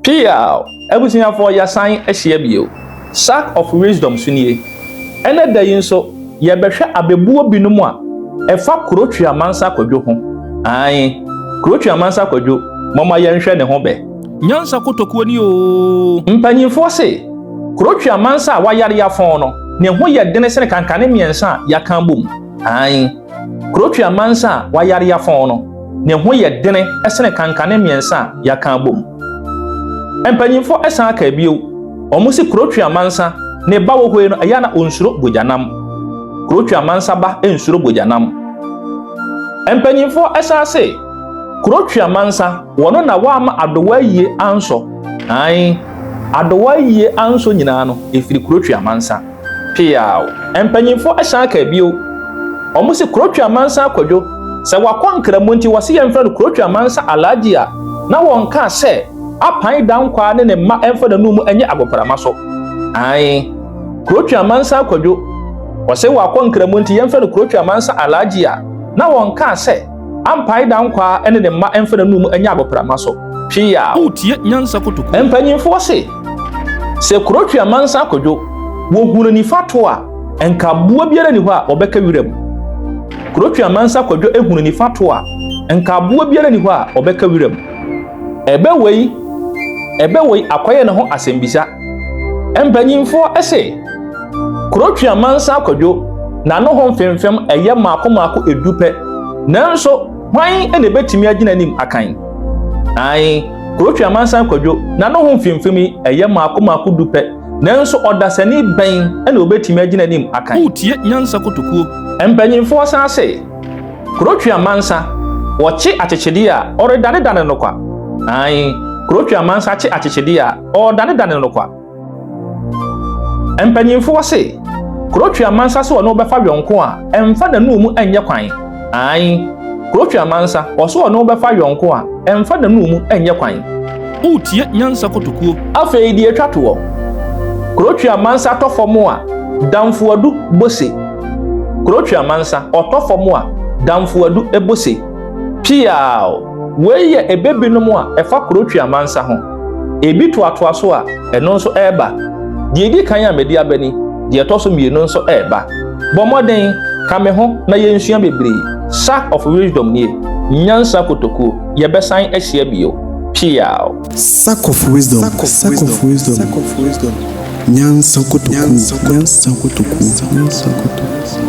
Piaw! Abusuafoɔ yɛasan ahyia bio. Sack of Wisdom so nie. Ɛnɛ da yi nso, yɛbɛhwɛ abɛbuo binom a ɛfa Kuro Tweamansa Kwadwo ho. Aane, Kuro Tweamansa Kwadwo, momma yɛnhwɛ ne ho bɛ. Nyansa kotokuo ni oo. Mpanyimfoɔ se, Kuro Tweamansa a wayare afɔn no, ne ho yɛ dene sene kankane mmiɛnsa a yɛaka abom. Aane, Kuro Tweamansa a wayare afɔn no, ne ho yɛ dene sene kankane mmiɛnsa a yɛaka abom. Mpanyimfoɔ san kaa bio, wɔse Kuro Tweamansa ne ba wɔ hɔ yi no, ɛyɛ a na ɔnsuro bogyanam. Kuro Tweamansa ba nsuro bogyanam. Mpanyimfoɔ san se, Kuro Tweamansa, wɔno na wɔama adowa ayie ansɔ. Aane, adowa ayie ansɔ nyinaa no, ɛfiri Kuro Tweamansa. Peaw! Mpanyimfoɔ san kaa bio, wɔse Kuro Tweamansa Kwadwo, sɛ wakɔ Nkramu nti wɔse yɛmfrɛ no Kuro Tweamansa Alhaji a, na wɔnkaa sɛ Apan Dankwaa ne ne mma mfa n'anum nyɛ agoprama so. Aane, Kuro Tweamansa Kwadwo, wɔse wakɔ Nkramu nti yɛmfrɛ no Kuro Tweamansa Alhaji a, na wɔnkaa sɛ Ampae Dankwaa ne ne mma mfa n'anum nyɛ agoprama so. Peaw! Woretie Nyansa Kotokuo. Mpanyimfoɔ se, sɛ Kuro Tweamansa Kwadwo, wɔhunu nifa to a, nka aboa biara nni hɔ a ɔbɛka wiram. Kuro Tweamansa Kwadwo hunu nifa to a, nka aboa biara nni hɔ a ɔbɛka wiram. Ɛbɛ wei, ɛbɛ wei akɔyɛ ne ho asɛmbisa. Mpanyimfoɔ se, Kuro Tweamansa Kwadwo, n'ano ho mfemfem ɛyɛ mmaako mmaako edu pɛ, nanso hwan na ebetumi agyina anim akan? Ae, Kuro Tweamansa Kwadwo, n'ano ho mfemfem yi ɛyɛ mmaako mmaako du pɛ, nanso ɔdasani bɛn na obetumi agyina anim akan? Woretie Nyansa Kotokuo. Mpanyimfoɔ san se, Kuro Tweamansa, wɔkye akyekyedeɛ a, ɔredanedane no kwa. Ae, Kuro Tweamansa kye akyekyedeɛ a, ɔredanedane no kwa. Mpanyimfoɔ se, Kuro Tweamansa se ɔne wo bɛfa yɔnko a, ɛmfa n'anum nyɛ kwan. Ae, Kuro Tweamansa, ɔse ɔne wo bɛfa yɔnko a, ɛmfa n'anum nyɛ kwan. Woretie Nyansa Kotokuo. Afei deɛ ɛtwa toɔ, Kuro Tweamansa tɔ fam a, Damfoadu bɔ se. Kuro Tweamansa, ɔtɔ fam a, Damfoadu bɔ se. Piaw! Wei yɛ ɛbɛ binom a ɛfa Kuro Tweamansa ho. Ebi toatoa so a, ɛno nso reba. Deɛ ɛdi kan a mede aba ni, deɛ ɛtɔ so mmienu nso reba. Bɔ mmɔden, ka me ho na yɛnsua bebree. Sack of Wisdom nie, Nyansa Kotokuo. Yɛbɛsan ahyia bio. Piaw! Sack of Wisdom, Sack of Wisdom, Nyansa Kotokuo, Nyansa Kotokuo, Nyansa Kotokuo.